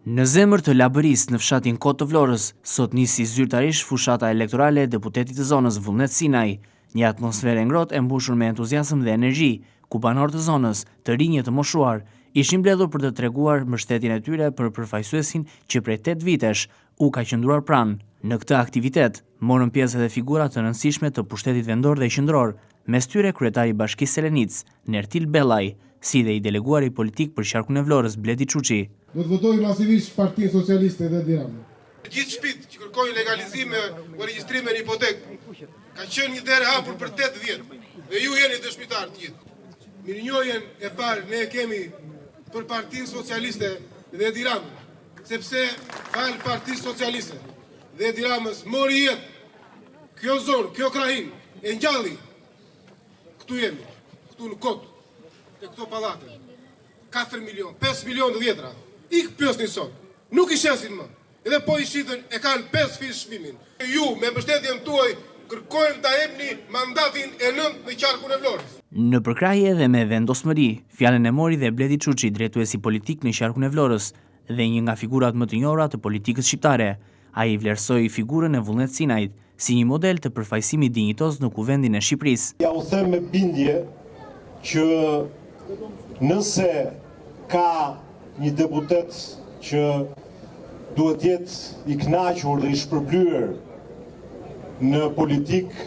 Në zemër të Labërisë, në fshatin Kotë të Vlorës, sot nisi zyrtarisht fushata elektorale e deputetit të zonës Vullnet Sinaj. Një atmosferë e ngrohtë e mbushur me entuziazëm dhe energji, ku banorë të zonës, të rinj e të moshuar, ishin mbledhur për të treguar mbështetjen e tyre për përfaqësuesin që prej tetë vitesh u ka qëndruar pranë. Në këtë aktivitet, morën pjesë edhe figura të rëndësishme të pushtetit vendor dhe qendror, mes tyre kryetari i Bashkisë Selenicë, Nertil Bellaj, si dhe i deleguari politik për qarkun e Vlorës, Bledi Çuçi. Do të votojmë masivisht Partinë Socialiste dhe Edi Ramën. Të gjithë shtëpitë që kërkojnë legalizime o regjistrime në hipotekë, ka qenë një derë e hapur për 8 vjet dhe ju jeni dëshmitarë të gjithë. Mirënjohjen e parë ne e kemi për Partinë Socialiste dhe Edi Ramën, sepse falë Partisë Socialiste dhe Edi Ramës mori jetë kjo zonë, kjo krahinë e ngjalli. Këtu jemi, këtu në Kotë, te këto pallate. 4 milion, 5 milion të vjetra. Ik pyesni sot. Nuk i shesin më. Edhe po i shitën e kanë 5 fish çmimin. Ju me mbështetjen tuaj kërkojmë ta jepni mandatin e nëntë në qarkun e Vlorës. Në përkrahje dhe me vendosmëri, fjalën e mori dhe Bledi Çuçi, drejtuesi politik në qarkun e Vlorës dhe një nga figurat më të njohura të politikës shqiptare. Ai vlerësoi figurën e Vullnet Sinajt, si një model të përfaqësimit dinjitoz në Kuvendin e Shqipërisë. Ja u them me bindje që nëse ka një deputet që duhet të jetë i kënaqur dhe i shpërblyer në politikë,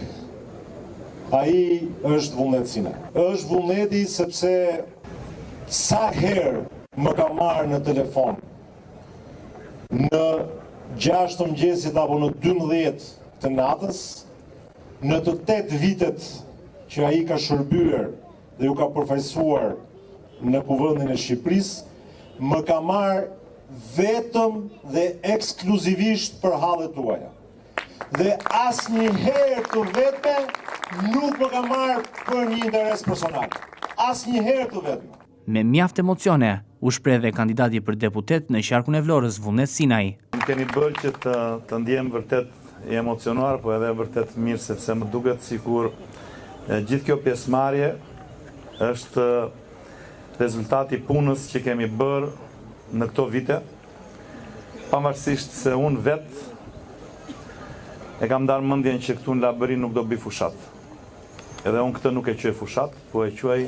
ai është Vullnet Sinaj. Është Vullneti sepse sa herë më ka marrë në telefon Në 6 të mëngjesit apo në 12 të natës, në të 8 vitet që ai ka shërbyer dhe ju ka përfaqësuar në Kuvendin e Shqipërisë, më ka marrë vetëm dhe ekskluzivisht për hallet tuaja. Dhe asnjëherë të vetme nuk më ka marrë për një interes personal. Asnjëherë të vetme. Me mjaft emocione, u shpreh dhe kandidati për deputet në qarkun e Vlorës, Vullnet Sinaj. Më keni bërë që të të ndjehem vërtet i emocionuar, po edhe vërtet mirë sepse më duket sikur gjithë kjo pjesëmarrje është rezultati i punës që kemi bërë në këto vite, pavarësisht se unë vetë e kam ndarë mendjen që këtu në Labëri nuk do bëj fushatë. Edhe unë këtë nuk e quaj fushatë, po e quaj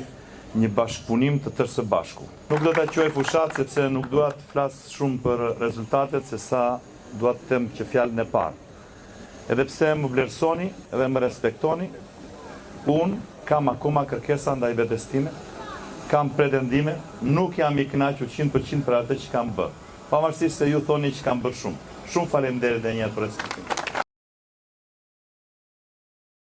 një bashkëpunim të tërë së bashku. Nuk do ta quaj fushatë sepse nuk dua të flas shumë për rezultatet se sa dua të them që fjalën e parë. Edhe pse më vlerësoni dhe më respektoni, unë kam akoma kërkesa ndaj vetes time, kam pretendime, nuk jam i kënaqur 100% për atë që kam bërë. Pavarësisht se ju thoni që kam bërë shumë. Shumë faleminderit edhe një herë për respektin.